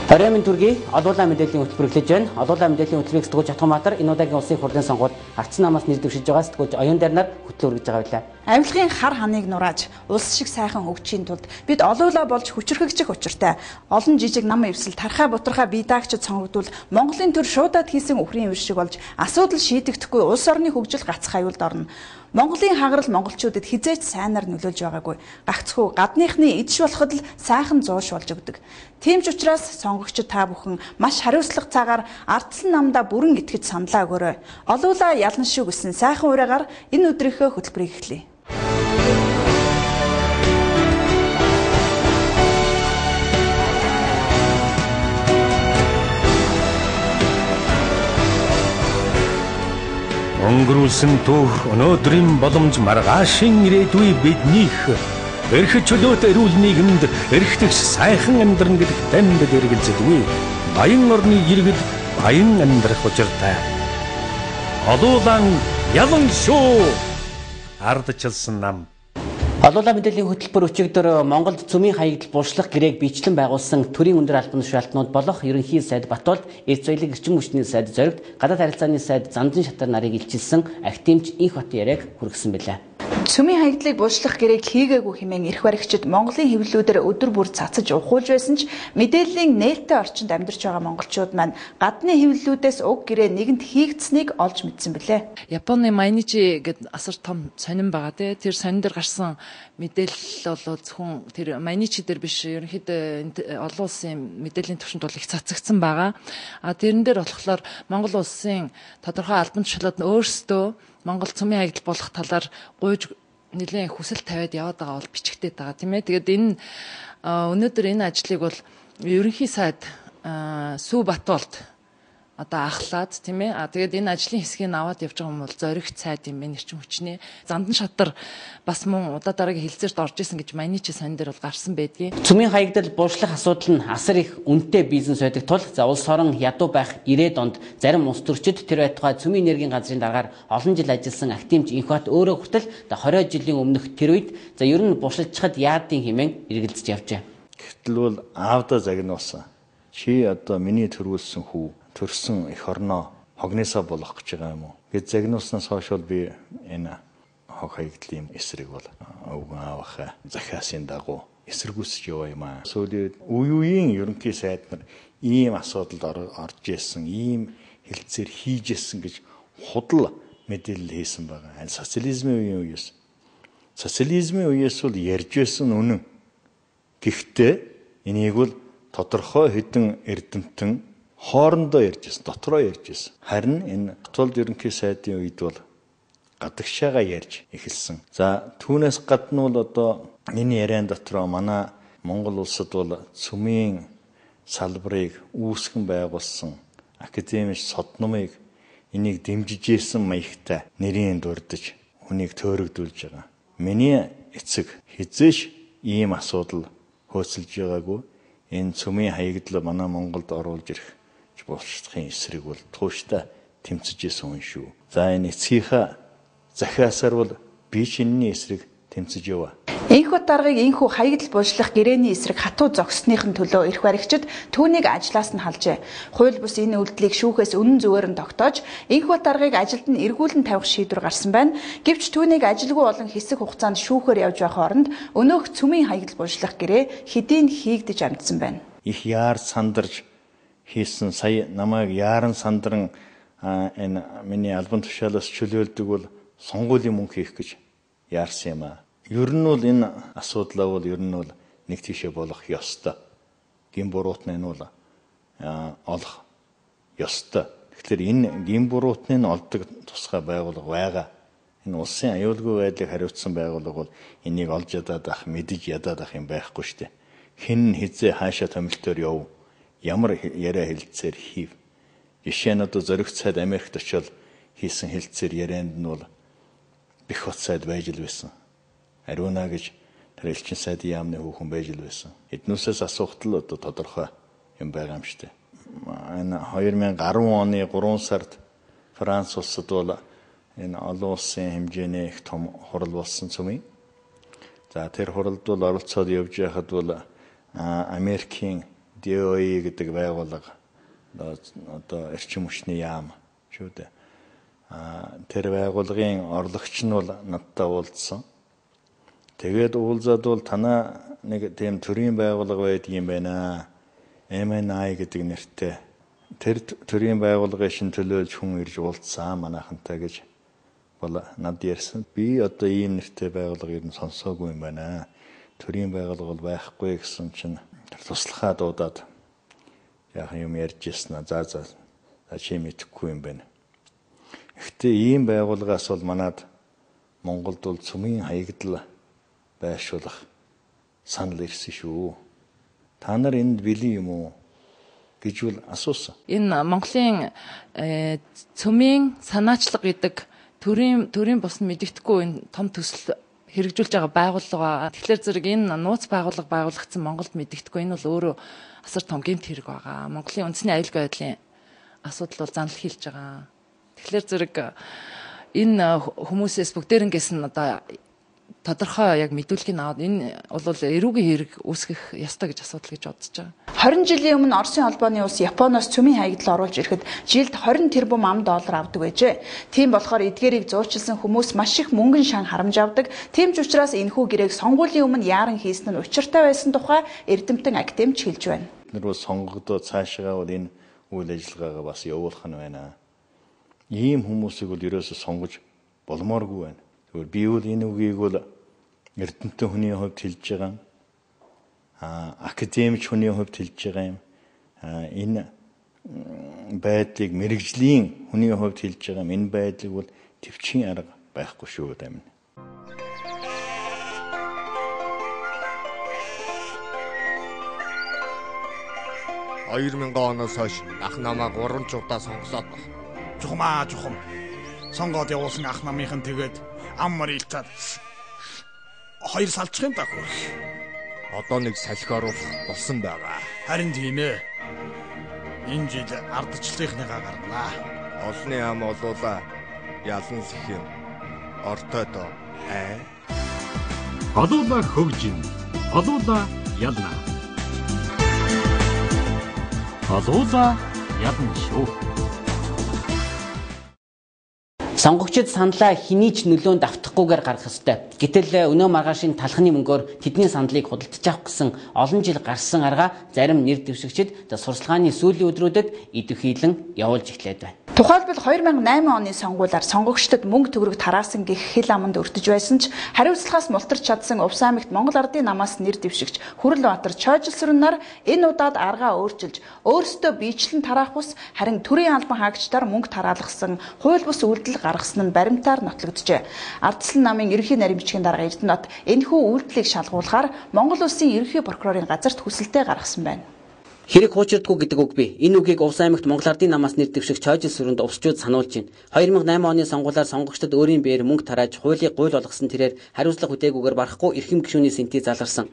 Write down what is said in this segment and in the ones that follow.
Оройн төргийн олуулаа мэдээллийн хөтөлбөр эхлэж байна. Олуулаа мэдээллийн хөтөлбөрийг сэтгүүлч Атгамбаатар энэ удаагийн улсын хурлын сонгуульд ардсан намаас нэр дэвшиж байгаа сэтгүүлч Оюун Дарнаар хөтлөн өргөж байгаа билээ. Авилгын хар ханыг нурааж улс шиг сайхан хөгжихийн тулд бид олуулаа болж хүчрхэгжих учиртай. Олон жижиг нам эвсэл тархаа бутархаа бие даагчид сонгогдвол Монголын төр шуудаад хийсэн үхрийн үр шиг болж асуудал шийдэгдэхгүй улс орны хөгжил гацх аюулд орно. Монголын хагарал монголчуудад хизээч сайнаар нөлөөлж байгаагүй. Гагцхүү гадныхны идш болоход л сайхан зууш болж өгдөг. Тийм ч учраас сонгогчид та бүхэн маш хариуцлага цаагаар ардсан намдаа бүрэн итгэж саналаа өгөөрэй. Олуулаа ялан шүү гэсэн сайхан ураагаар энэ өдрийнхөө хөтөлбөрийг эхлэе. Өнгөрүүлсэн түүх өнөөдрийн боломж маргаашийн ирээдүй биднийх. Эрх чөлөөт эрүүл нийгэмд эрхтгч сайхан амьдрна гэдэгт тань бид эргэлзэлгүй. Баян орны иргэд баян амьдрах учиртай. Олуулан ялан шүү. Ардчилсан нам. Олуулаа мэдээллийн хөтөлбөр өчигдөр Монголд цөмийн хаягдал булшлах гэрээг биечлэн байгуулсан төрийн өндөр албан тушаалтнууд болох ерөнхий сайд Батулд, эрд соёлын эрчим хүчний сайд Зоригт, гадаад харилцааны сайд Занзан шатар нарыг илчилсэн актимч инх хотын яриаг хүргэсэн билээ. Цөмийн хаягдлыг булшлах гэрээг хийгээгүй хэмээн эрх баригчид Монголын хэвлэлүүдээр өдөр бүр цацаж ухуулж байсан ч мэдээллийн нээлттэй орчинд амьдарч байгаа монголчууд маань гадны хэвлэлүүдээс уг гэрээ нэгэнт хийгдсэнийг олж мэдсэн билээ. Японы Майничи гэдэг асар том сонин байгаа тий. Тэр сонин дээр гарсан мэдээлэл бол зөвхөн тэр Майничи дээр биш, ерөнхийдөө олон улсын мэдээллийн түвшинд бол их цацагдсан байгаа. А тэрэн дээр болохоор Монгол улсын тодорхой албан тушаалууд нь өөрсдөө Монгол цөмийн хаягдал болох талаар гуйж нэлээд хүсэл тавиад яваад байгаа бол бичигдээд байгаа тийм ээ. Тэгээд энэ өнөөдөр энэ ажлыг бол ерөнхий сайд Сүү Батулд одоо ахлаад тийм ээ. А тэгээд энэ ажлын хэсгийг аваад явж байгаа юм бол зоригт сайд юм байна, эрчим хүчний. Зандан шатар бас мөн удаа дараагийн хэлцээрт орж исэн гэж Майничи сонин дээр бол гарсан байдгийг. Цөмийн хаягдал булшлах асуудал нь асар их үнэтэй бизнес байдаг тул за улс орон ядуу байх 90-ад онд зарим улс төрчид тэр байтугай цөмийн энергийн газрын даргаар олон жил ажилласан актимч Инхбат өөрөө хүртэл 20 жилийн өмнөх тэр үед за ер нь булшилчхад яадын хэмээн эргэлзэж явжээ. Гэтэл бол аавдаа загнуулсан. Чи одоо миний төрүүлсэн хүү төрсөн эх орноо хогносоо болох гэж байгаа юм уу гэж загнуулснаас хойш бол би энэ хог хаягдлын эсрэг бол өвгөн аавынхаа захиасын дагуу эсэргүүцэж яваа юм аа. Сүүлийн үе үеийн ерөнхий сайд нар ийм асуудалд орж исэн, ийм хэлцээр хийж исэн гэж худал мэдээлэл хийсэн байгаа. Энэ социализмын үеийн үеэс. Социализмын үеэс бол ярьж байсан үнэн. Гэхдээ энийг бол тодорхой хэдэн эрдэмтэн хоорондоо ярьж байсан, дотроо ярьж байсан. Харин энэ Батулд ерөнхий сайдын үед бол гадагшаага ярьж эхэлсэн. За түүнээс гадна бол одоо энэ яриан дотроо манай Монгол улсад бол цөмийн салбарыг үүсгэн байгуулсан академич содномыг энийг дэмжиж исэн маягтай нэрийн дурдж хүнийг төөрөгдүүлж байгаа. Миний эцэг хизээш ийм асуудал хөөцөлж байгаагүй. Энэ цөмийн хаягдал манай Монголд оруулж ирэх булшлахын эсрэг бол тууштай тэмцэж исэн хүн шүү. За энэ эцгийнхаа захиасаар бол би ч энэний эсрэг тэмцэж яваа. Инхбат даргыг энхүү хаягдал булшлах гэрээний эсрэг хатуу зогссныхын төлөө эрх баригчид түүнийг ажлаас нь халжээ. Хууль бус энэ үйлдэлийг шүүхээс үнэн зүгээр нь тогтоож Инхбат даргыг ажилд нь эргүүлэн тавих шийдвэр гарсан байна. Гэвч түүнийг ажилгүй болон хэсэг хугацаанд шүүхээр явж байх оронд өнөөх цөмийн хаягдал булшлах гэрээ хэдийн хийгдэж амжсан байна. Их яар сандарч хийсэн сая намайг яаран сандран энэ миний албан тушаалаас чөлөөлдөг бол сонгуулийн мөнгө хийх гэж яарсан юм аа. Ер нь бол энэ асуудлаа бол ер нь бол нэг тийшээ болох ёстой. Гин буруутны нь бол олох ёстой. Тэгэхээр энэ гин буруутны нь олдог тусгай байгууллага байгаа. Энэ улсын аюулгүй байдлыг хариуцсан байгууллага бол энийг олж ядаад ах, мэдэж ядаад ах юм байхгүй шүү дээ. Хэн хизээ хаашаа томилтоор яв, ямар яриа хэлцээр хийв. Жишээ нь одоо зоригт сайд Америкт очиод хийсэн хэлцээр ярианд нь бол Бэх бот сайд байж л байсан. Ариуна гэж тэр элчин сайдын яамны хүүхэн байж л байсан. Эднүсээс асуухт л одоо тодорхой юм байгаа юм шүү дээ. Энэ 2010 оны 3 сард Франц улсад бол энэ олон улсын хэмжээний их том хурал болсон цөмийн. За тэр хуралд бол оролцоод явж байхад бол Америкийн DOE гэдэг байгууллага одоо эрчим хүчний яам шүү дээ. Тэр байгууллагын орлогч нь бол надтай уулзсан. Тэгээд уулзаад бол танаа нэг тийм төрийн байгууллага байдаг юм байна. MNI гэдэг нэртэй. Тэр төрийн байгууллагын шин төлөөлж хүн ирж уулзсан манайхантай гэж бол над ярьсан. Би одоо ийм нэртэй байгууллага ер нь сонсоогүй юм байна. Төрийн байгууллага бол байхгүй гэсэн чинь туслахаа дуудаад яахан юм ярьж ирсэн. За чи мэдэхгүй юм байна. Гэхдээ ийм байгууллагаас бол манад Монголд бол цөмийн хаягдал байршуулах санал ирсэн шүү. Та нар энд бэлэн юм уу гэж бол асуусан. Энэ Монголын цөмийн санаачлага гэдэг төрийн бус нь мэдэгдэхгүй энэ том төсөл хэрэгжүүлж байгаа байгууллага. Тэгэхээр зэрэг энэ нууц байгууллага байгуулагдсан Монголд мэдэгдэхгүй энэ бол өөрөө асар том гэмт хэрэг байгаа. Монголын үндэсний аюулгүй байдлын асуудал бол занал хийлж байгаа. Тэгэхээр зэрэг энэ хүмүүсээс бүгдээрнгээс нь одоо тодорхой яг мэдүүлгийг аваад энэ бол эрүүгийн хэрэг үүсгэх ёстой гэж асуудал гэж бодож байгаа. 20 жилийн өмнө Оросын холбооны улс Японоос цөмийн хаягдал оруулж ирэхэд жилд 20 тэрбум ам доллар авдаг байжээ. Тийм болохоор эдгээрийг зуучилсан хүмүүс маш их мөнгөн шан харамж авдаг. Тийм ч учраас энэхүү гэрээг сонгуулийн өмнө яаран хийсэн нь учиртай байсан тухай эрдэмтэн академич хэлж байна. Бид нар бол сонгогдоо цаашгаа бол энэ үйл ажиллагаагаа бас явуулах нь байна. Ийм хүмүүсийг бол ерөөсөө сонгож болмооргүй байна. Тэгвэл би бол энэ үгийг бол эрдэмтэн хүний хувьд хэлж байгаа юм. Академич хүний хувьд хэлж байгаа юм. Энэ байдлыг мэрэгжлийн хүний хувьд хэлж байгаа юм. Энэ байдлыг бол төвчийн арга байхгүй шүү дээ. 2000 оноос хойш ах намаа 3 ч удаа сонголоод баг. Чухам чухам. Сонгоод явуулсан ах намынхан тэгээд ам марилцаад хоёр салчих юм да хөрх. Одоо нэг салхи оруулах болсон байгаа. Харин тийм ээ. Энэ жил ардчлалынхныгаа гарганаа. Олны ам олуула ялан сэх юм. Ортойдоо аа. Олуула хөгжин. Олуула ялна. Олуула ялна шүү. Сонгогчид саналаа хэний ч нөлөөнд автахгүйгээр гаргах ёстой. Гэтэл өнөө маргаашийн талхны мөнгөөр тэдний саналыг худалдаж авах гэсэн олон жил гарсан арга зарим нэр дэвшигчид сурталчилгааны сүүлийн өдрүүдэд идэвхийлэн явуулж эхлээд байна. Тухайлбал 2008 оны сонгуулиар сонгогчдод мөнгө төгрөг тараасан гэх хил аманд өртөж байсан ч хариуцлагаас мултарч чадсан Увс аймагт Монгол Ардын намаас нэр дэвшигч Хүрэлбаатар Чойжилсүрэн нар энэ удаад аргаа өөрчилж өөрсдөө биечлэн тараах ус харин төрийн албан хаагчдаар мөнгө тараалгасан хууль бус үйлдэл гаргасан нь баримтаар нотлогджээ. Ардчлан намын ерөнхий нарийн бичгийн дарга Эрдэнэт энэхүү үйлдэлийг шалгуулахаар Монгол Улсын ерөнхий прокурорын газарт хүсэлтээ гаргасан байна. Хэрэг хуучирдгүй гэдэг үг бий. Энэ үгийг Увс аймагт Монгол Ардын намаас нэр дэвших Чойжилсүрэнд увсчууд сануулж байна. 2008 оны сонгуулиар сонгогчдод өөрийн биеэр мөнгө тарааж хуулийг гуйл болгосон тэрээр хариуцлага хүлээгүйгээр барахгүй эрхэм гишүүний сэнтий заларсан.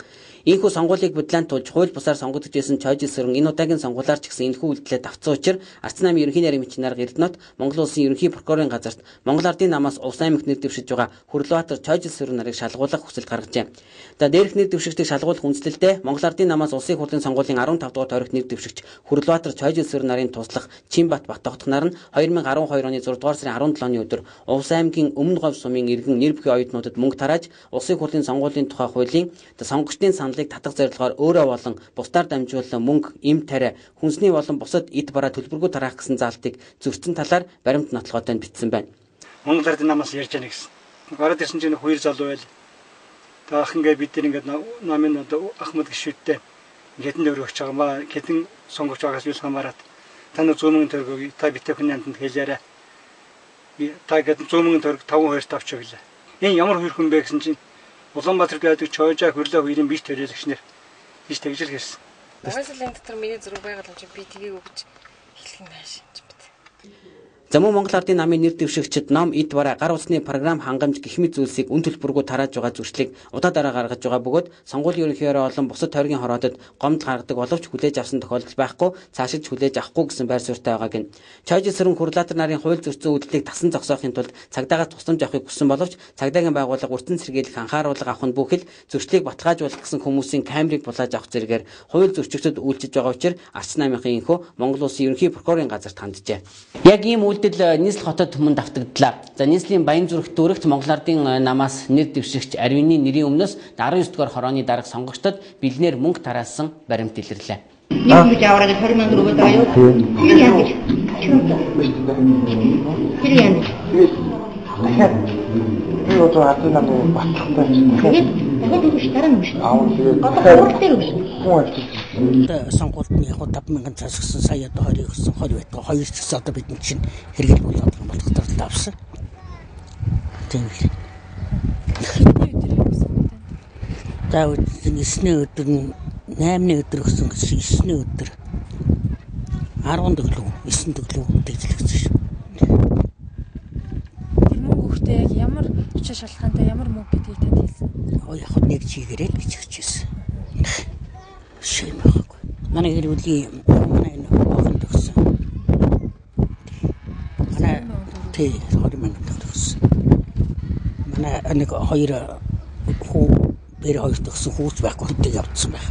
Ийхүү сонгуулийг бодлон тулж хууль бусаар сонгогдож байсан Чойжилсүрэн энэ удаагийн сонгуулиар ч гэсэн энэхүү үйлдэлээ давтсан учраас Арц намын ерөнхий нарийн бичгийн дарга Эрдэнэт Монгол Улсын ерөнхий прокурорын газарт Монгол Ардын намаас Увс аймагт нэр дэвшиж байгаа Хүрэлбаатар Чойжилсүрэн нарыг шалгуулах хүсэлт гаргажээ. За дээрх нэр дэвшигчдийг шалгуулах үндэслэлдээ Монгол Ардын намаас Улсын хурлын сонгуулийн 15 дугаар тойрогт нэр дэвшигч Хүрэлбаатар Чойжилсүрэн нарын туслах Чинбат Батогдох нар нь 2012 оны 6 дугаар сарын 17-ны өдөр Увс аймгийн Өмнө Говь сумын иргэн нэр бүхий оюутнуудад мөнгө тарааж Улсын хурлын сонгуулийн тухай хуулийн сонгогчдын саналыг татах зорилгоор өөрөө болон бусдаар дамжуулан мөнгө, эм тариа, хүнсний болон бусад эд бараа төлбөргүй тараах гэсэн заалтыг зөрчсөн талаар баримт нотлогоотой бичсэн байна. Монгол Ардын намаас ярьж яана гэсэн. Гараад ирсэн чинь хоёр залуу байл. Тэг ах ингээд бид нар ингээд намын одоо Ахмад гишүүдтэй хэдэн төгрөг өгч байгаа маа хэдэн сонгогч байгаас юу хамаарат та нар 100 мянган төгрөг та битээ хүний амтанд хэлээрэй. Та гэдэг 100 мянган төгрөг 5-2-т авч өглөө. Энэ ямар хоёр хүн бэ гэсэн чинь Улаанбаатарт байдаг Чойжаа хөрлөө хоёрын бие төлөөлөгч нэр гэж тэгж л хэлсэн. Угаасаа энэ дотор миний зураг байгаа юм чинь би тгийг өгч хэлэх юм ааш юм чинь бит. За мөн Монгол Ардын намын нэр дэвшигчид ном, эд бараа, гар утасны програм хангамж гэх мэт зүйлсийг үн төлбөргүй тарааж байгаа зөрчлийг удаа дараа гаргаж байгаа бөгөөд сонгуулийн ерөнхий орой болон бусад тойргийн хороодод гомдол гаргадаг боловч хүлээж авсан тохиолдол байхгүй, цаашид хүлээж авахгүй гэсэн байр суурьтай байгааг нь. Чойж сэрэн Хурлаатар нарын хууль зөрчсөн үйлдэлийг тасан зогсоохын тулд цагдаагаас тусламж авахыг хүссэн боловч цагдаагийн байгууллага үртэн сэргийлэх анхааруулга авах нь бүхэл зөрчлийг баталгаажуулах гэсэн хүмүүсийн камерыг булааж авах зэрэгээр хууль зөрчигчдөд үйлчилж байгаа учраас Арч намынхын инхүү Монгол Улсын ерөнхий прокурорын газарт ханджээ. Яг ийм үйлдэл Нийслэл хотод мөн давтагдлаа. За Нийслийн Баянзүрх дүүрэгт Монгол Ардын намаас нэр дэвшигч Аривны нэрийн өмнөөс 19 дугаар хорооны дарга сонгогчдод бэлнээр мөнгө тараасан баримт илэрлээ. Нэг гэж аваад 20 мянган төгрөг байгаа юу? Тэр яа гэж? Тэр яа гэж? Дахиад би одоо Ардын намын батлахтай юм чинь. Дахиад өгч дараа нь өгч. Аа тэгээд одоо хурал дээр өгч. Хүн авчиж. Сонгуульд нь яг 5000 цаас гисэн сая одоо 20 өгсөн 20 байтгаа хоёр ч гэсэн одоо бидний чинь хэрэгэл болоод байгаа болохоор л авсан. Тийм л. Хэдний өдөр өгсөн бэ? За 9-ний өдөр нь 8-ны өдөр өгсөн гэсэн 9-ний өдөр 10 өглөө 9 өглөө тэгжлэгдсэн шүү. Тэр мөнгө өгтөө яг ямар учир шалтгаантай ямар мөнгө гэдгийг танд хэлсэн? Яг нэг чигээрээ л гэж хэлчихсэн. Шим байхгүй. Манай гэр бүлийн манай энэ охин төгссөн. Манай тий 20 мянган төгрөг өгсөн. Манай нэг хоёр хүү бэр хоёр төгссөн хүүц байхгүй хөдөг явцсан байх.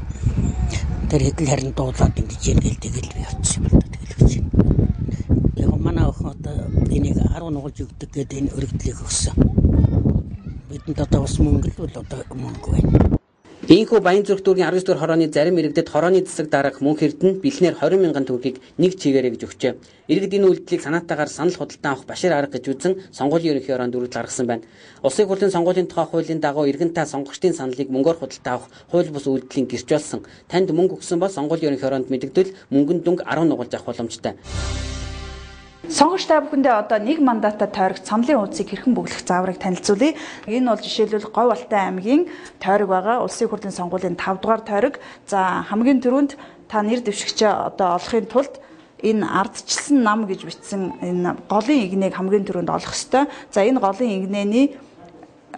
Тэр хэдэл харин дуулаад ингэж юм гэл тэгэл би явцсан юм л да тэгэл гэж. Яг манай охин одоо энийг 10 нугалж өгдөг гэдэг энэ өргөдлийг өгсөн. Бидэнд одоо бас мөнгө л бол одоо мөнгө байна. Ийхүү Баянзүрх дүүргийн 19 дугаар хорооны зарим иргэдэд хорооны засаг дарга мөнх эрдэнэ бэлнээр 20 мянган төгрөгийг нэг чигээрээ гэж өгчээ. Иргэд энэ үйлдэлийг санаатаагаар санал худалдан авах башир арга гэж үзэн сонгуулийн ерөнхий ороонд өргөдөл гаргасан байна. Улсын хурлын сонгуулийн тухай хуулийн дагуу иргэн та сонгогчдын саналыг мөнгөөр худалдан авах хууль бус үйлдэлийн гэрч болсон. Танд мөнгө өгсөн бол сонгуулийн ерөнхий ороонд мэдэгдвэл мөнгөн дүнг 10 нугалж авах боломжтой. Сонгогч та бүхэндээ одоо нэг мандаттай тойрогт саналын хуудсыг хэрхэн бөглөх зааврыг танилцуулъя. Энэ бол жишээлбэл Говь Алтай аймгийн тойрог байгаа. Улсын хурлын сонгуулийн 5 дугаар тойрог. За хамгийн түрүүнд та нэр дэвшигчээ одоо олохын тулд энэ ардчилсан нам гэж бичсэн энэ голын игнээг хамгийн түрүүнд олох ёстой. За энэ голын игнэний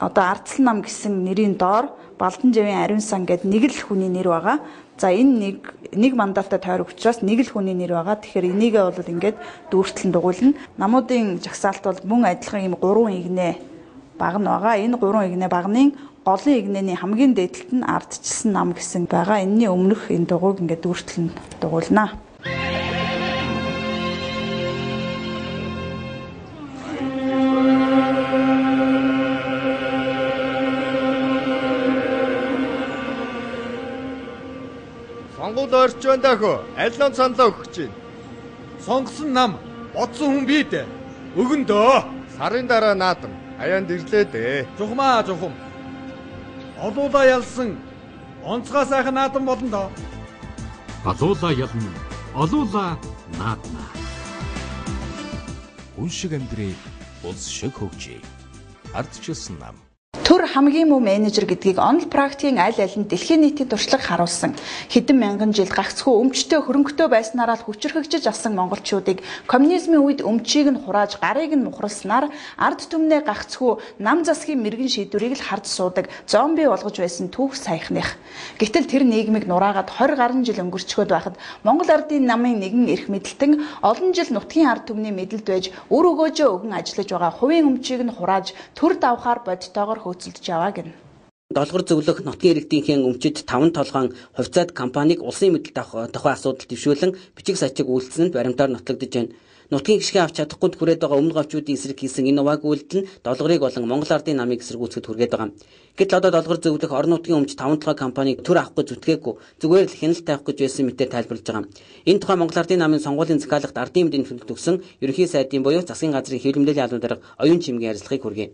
одоо ардчилсан нам гэсэн нэрийн доор Балданжавын Ариун сан гэдэг нэг л хүний нэр байгаа. За энэ нэг мандаттай тойрог учраас нэг л хүний нэр байгаа. Тэгэхээр энийгээ бол ингээд дүүртлэн дугуйлна. Намуудын жагсаалт бол мөн адилхан ийм 3 игнэ баг нь байгаа. Энэ 3 игнэ багны голын игнэний хамгийн дээдлэлт нь ардчилсан нам гэсэн байгаа. Энэний өмнөх энэ дугуйг ингээд дүүртлэн дугуйлна. Сонгуул ойрч байна даа хөө. Аль нам саналаа өгөх гэж байна? Сонгосон нам, бодсон хүн би дээ. Өгөн дөө. Сарын дараа наадам аяанд ирлээ дээ. Жухмаа жухам. Олуулаа ялсан онцгой сайхан наадам болно доо. Олуулаа ялна. Олуулаа наадна. Хүн шиг амьдрий, улс шиг хөгжий. Ардчилсан нам. Төр хамгийн муу менежер гэдгийг онол практикийн аль аль нь дэлхийн нийтийн туршлага харуулсан. Хэдэн мянган жил гагцхүү өмчтэй хөрөнгөтэй байснараа л хүчирхэгжиж авсан монголчуудыг коммунизмын үед өмчийг нь хурааж гарыг нь мухарласнаар ард түмнээ гагцхүү нам засгийн мэрэгэн шийдвэрийг л харж суудаг зомби болгож байсан түүх саяхных. Гэтэл тэр нийгмийг нураагаад 20 гаруй жил өнгөрчгөөд байхад Монгол Ардын намын нэгэн эрх мэдэлтэн олон жил нутгийн ард түмний мэдлэлд байж үр өгөөжөө өгөн ажиллаж байгаа хувийн өмчийг нь хурааж төр давхаар бодтойгоор хөөцөлдөж яваа гэнэ. Долгор зөвлөх нутгийн иргэдийнхээ өмчид 5 толгоон хувьцаат компанийг улсын мэдэлд авах тухай асуудал дэвшүүлэн бичиг сачиг үйлдэлсэнд баримтаар нотлогдож байна. Нутгийн гишгээ авч чадахгүй хүрээд байгаа өмнө говьчуудын эсрэг хийсэн энэ уваагүй үйлдэл нь Долгорыг болон Монгол Ардын намыг эсэргүүцэхэд хүргээд байгаа. Гэтэл одоо Долгор зөвлөх орон нутгийн өмч 5 толгой компаниг төр авахгүй зүтгээгүй зүгээр л хяналт тавих гэж байсан мэтээр тайлбарлаж байгаа. Энэ тухай Монгол Ардын намын сонгуулийн захиалгад Ардын мэдээний төлөлт өгсөн ерөнхий сайдын буюу засгийн газрын хэвлэл мэдээллийн албан дарга Оюун Чимгийн ярилцлагыг хүргэе.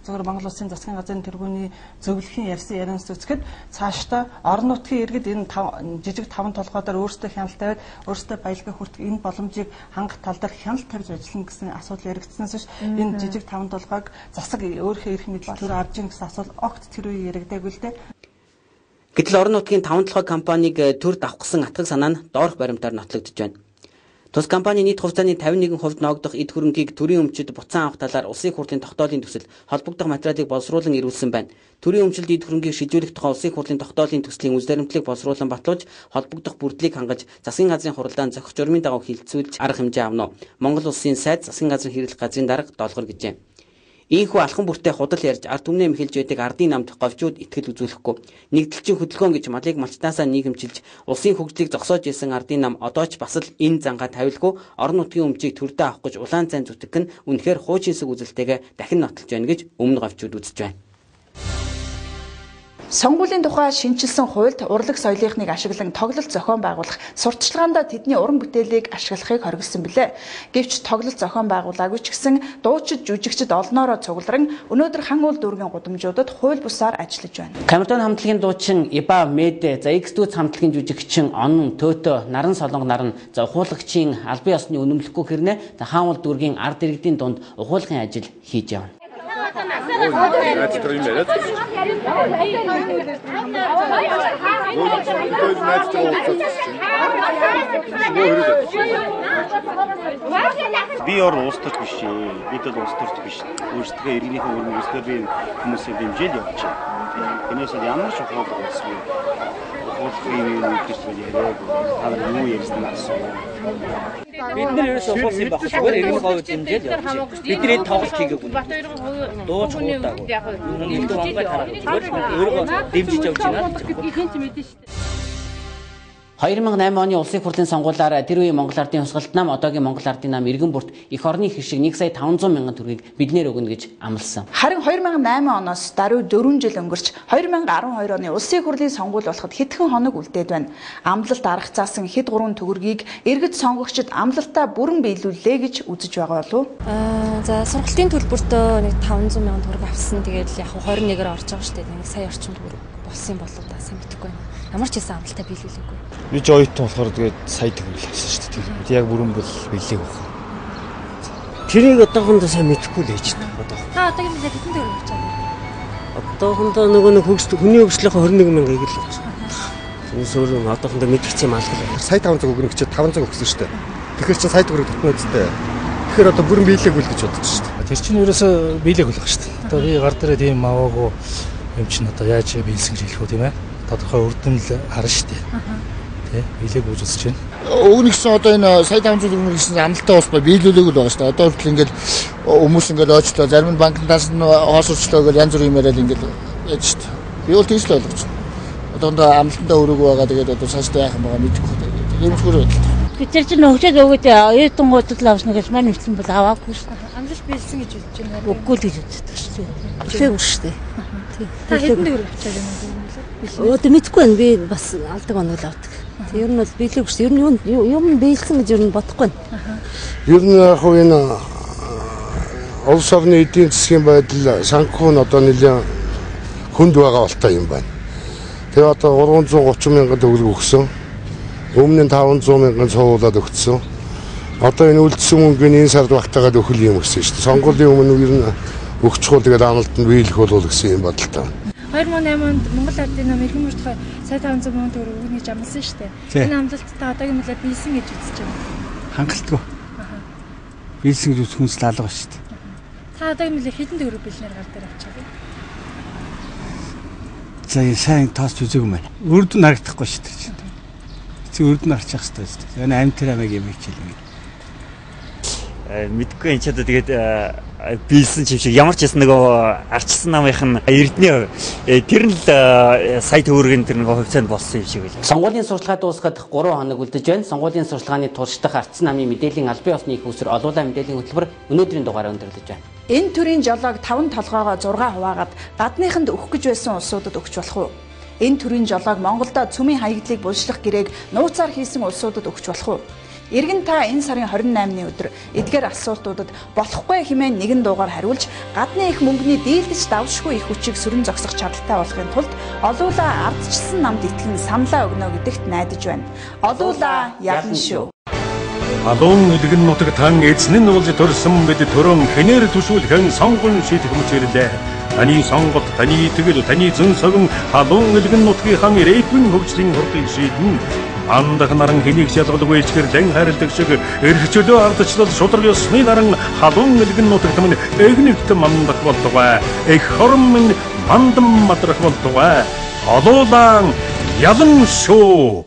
Зөвхөн Монгол Улсын засгийн газрын тэргүүний зөвлөхийн ярьсан ярианаас үзэхэд цаашдаа орон нутгийн иргэд энэ жижиг таван толгой дээр өөрсдөө хяналт тавиад өөрсдөө баялгаа хүртэх энэ боломжийг хангах тал дээр хяналт тавьж ажиллана гэсэн асуудал яригдсанаас биш энэ жижиг таван толгойг засаг өөрийнхөө эрх мэдэл төр авч ийн гэсэн асуудал огт тэр үе яригдаагүй л дээ. Гэтэл орон нутгийн таван толгой компаниг төр давхсан атгаг санаа нь доорх баримтаар нотлогдож байна. Тус компани нийт хувьцааны 51% ноогдох эд хөрөнгийг төрийн өмчөд буцаан авах талаар улсын хурлын тогтоолын төсөл холбогдох материалыг боловсруулан ирүүлсэн байна. Төрийн өмчлөлд эд хөрөнгийг шилжүүлэх тухай улсын хурлын тогтоолын төслийн үз баримтлалыг боловсруулан батлуулж холбогдох бүрдлийг хангаж засгийн газрын хуралдаан зохих журмын дагуу хилцүүлж арга хэмжээ авна. Монгол улсын сайд засгийн газрын хэрэглэх газрын дарга Долгор гэжээ. Ийхүү алхан бүртээ худал ярьж ард түмнээ мэхэлж байдаг ардын намд говьчууд итгэл үзүүлэхгүй. Нэгдэлчин хөдөлгөөн гэж малыг малчнаасаа нийгэмчилж улсын хөгжлийг зогсоож исэн ардын нам одоо ч бас л энэ зангаа тавилгүй орон нутгийн өмчийг төрдөө авах гэж улаан цайн зүтгэх нь үнэхээр хуучинсаг үзэлтэйгээ дахин нотолж байна гэж өмнө говьчууд үзэж байна. Сонгуулийн тухай шинэчилсэн хуульд урлаг соёлынхныг ашиглан тоглолт зохион байгуулах сурталчилгаандаа тэдний уран бүтээлийг ашиглахыг хориглосон билээ. Гэвч тоглолт зохион байгуулаагүй ч гэсэн дуучид жүжигчид олноороо цугларан өнөөдөр хан уул дүүргийн гудамжуудад хууль бусаар ажиллаж байна. Камертон хамтлагийн дуучин Иба Медэ, за X-Дүүц хамтлагийн жүжигчин Онон Төтө, Наран Солонго наран, за ухуулагчийн албан ёсны үнэмлэхгүй хэрнээ за хаан уул дүүргийн ард иргэдийн дунд ухуулгын ажил хийж явна. Би ор улс төрч биш ээ. Бид бол улс төрч биш. Өөрсдөө иргэнийхээ өрмөглөөр би хүмүүсээ дэмжиж явж байна. Тэрнээс ямар ч ухуулга болсон. Ухуулгын юм гэж яриаг. Та нар юу ярьсан асуу. Бид нар ерөөсөө ухуулсан юм байхгүй. Зүгээр иргэний говь дэмжиж явж байна. Бид нар энэ тоглолт хийгээгүй. Дууж хуудаагүй. Элдв онгой тараагүй. Зүгээр өөрийгөө дэмжиж явж байна. 2008 оны улсын хурлын сонгуулиар тэр үеийн Монгол Ардын хувьсгалт нам одоогийн Монгол Ардын нам иргэн бүрт эх орны хишиг 1 сая 500 мянган төгрөгийг биднээр өгнө гэж амласан. Харин 2008 оноос даруй 4 жил өнгөрч 2012 оны улсын хурлын сонгуул болоход хэдхэн хоног үлдээд байна. Амлалт арга заасан хэд гурван төгрөгийг иргэд сонгогчид амлалтаа бүрэн биелүүллээ гэж үзэж байгаа болов уу? За сургалтын төлбөртөө нэг 500 мянган төгрөг авсан. Тэгээд яг 21-ээр орж байгаа шүү дээ. Нэг сая орчим төгрөг болсон юм болов да, сайн мэдэхгүй байна. Ямар ч байсан амлалтаа биелүүлээгүй. Би ч оюутан болохоор тэгээд сая төгрөг авсан шүү дээ. Тэр яг бүрэн бол биелээг байна. Тэрийг одоохондоо сайн мэдэхгүй л байж байна. Одоо. Та одоогийн мэдлэг хэдэн төгрөг авч байгаа вэ? Одоохондоо нөгөө нэг хүний хөгжлийнхөө 21 мянгаыг л авч байгаа. Тэрнээс өөр одоохондоо мэдгч юм алга. Сая 500 өгнө гэж 500 өгсөн шүү дээ. Тэгэхээр чи сая төгрөг татна үстэй. Тэгэхээр одоо бүрэн биелээгүй л гэж бодож шүү дээ. Тэр чинь ерөөсөө биелээгүй л баг шүү дээ. Одоо би гар дээрээ тийм аваагүй юм чинь одоо яаж биелсэн гэж хэлэх үү тийм ээ? Тодорхой үр дүн л харна шүү дээ. Тэ биелээгүй гэж үзэж байна. Өгнө гэсэн одоо энэ сая 500 өгнө гэсэн амлалтаа бас биелүүлээгүй л байгаа шүү дээ. Одоо хүртэл ингээл хүмүүс ингээл ойчлоо, зарим нь банкнаас нь хоосорчлоо гэж янз бүрийн юм яриад ингээл яаж шүү дээ. Би бол тэгж л ойлгож байна. Одоо амлалтандаа өрөөгүй байгаа, тэгээд одоо цаашдаа яах юм байгаа мэдэхгүй. Иймэрхүү байдалтай. Тэр чинь өгчөөд өгөөд оюутангууд л авсан гэж маань хэлсэн бол аваагүй шүү дээ. Амлалт биелсэн гэж үзэж байна уу? Үгүй л гэж үздэг шүү дээ. Биелээгүй шүү дээ. Та хэдэн төгрөг авчаад байна вэ? Одоо мэдэхгүй байна. Би бас алдаг онол авдаг. Ер нь бол биелээгүй шүү. Ер нь юм биелсэн гэж ер нь бодохгүй байна. Ер нь яг хөө энэ улс орны эдийн засгийн байдал санхүү нь одоо нэлээд хүнд байгаа болтой юм байна. Тэгээ одоо 330 мянган төгрөг өгсөн. Өмнө нь 500 мянган цувуулаад өгсөн. Одоо энэ үлдсэн мөнгөний энэ сард багтаагаад өгөх юм гэсэн шүү дээ. Сонгуулийн өмнө ер нь өгчихвол тэгээд амлалт нь биелэх болов гэсэн юм бодолтой. 2008 онд Монгол Ардын нам эрхэм мөрдөхөй сая 500 мянган төгрөг өгнө гэж амласан шүү дээ. Энэ амлалт та одоогийн мэдлээр биелсэн гэж үзэж байна. Хангалтгүй. Биелсэн гэж үзэх хүнс л алга шүү дээ. Та одоогийн мэдлээр хэдэн төгрөг бэлнээр гар дээр авчаа вэ? За сайн тооч үзээгүй юм байна. Үр дүн харагдахгүй шүү дээ. Эцэг үр дүн харчих хэрэгтэй шүү дээ. Энэ амт тэр амиг юм хичээл ингэ. Мэдгүй энэ ч одоо тэгээд биелсэн юм шиг ямар ч байсан нөгөө арчилсан намынх нь эрдний тэр нь л сая төгрөгийн тэр нөгөө хувьцаанд болсон юм шиг байл. Сонгуулийн сурталчилгаа дуусахад 3 хоног үлдэж байна. Сонгуулийн сурталчилгааны туршдах ардсан намын мэдээллийн албан ёсны их усэр олуулаа мэдээллийн хөтөлбөр өнөөдрийн дугаараа өндөрлөж байна. Энэ төрийн жолоог 5 толгоогоо 6 хуваагаад гадныханд өгөх гэж байсан улсуудад өгч болох уу? Энэ төрийн жолоог Монголдо цөмийн хаягдлыг булшлах гэрээг нууцаар хийсэн улсуудад өгч болох уу? Иргэн та энэ сарын 28-ны өдөр эдгээр асуултуудад болохгүй хэмээн нэгэн дуугаар хариулж гадны их мөнгөний дийлдэж давшгүй их хүчийг сөрөн зогсох чадaltaй болохын тулд олуулаа ардчилсан намд итгэн саналаа өгнө гэдэгт найдаж байна. Олуулаа ялна шүү. Халуун элгэн нутаг тан эзэн нь болж төрсөн бид төрөн хэнээр төшүүлхэн сонгон шийдэх мөч ирлээ. Таны сонголт, таны итгэл, таны зөн согон халуун элгэн нутгийнхаа ирээдүйн хөгжлийн хурдыг шийднэ. Андах наран хэнийг ч ялгалгүй ичгэрлэн хайрладаг шиг эрх чөлөө ардчлал шударга ёсны наран халуун элгэн нутагт минь эгнэгт мандах болтугай. Эх хорон минь мандан мадрах болтугай. Олуулаан ялан шүү.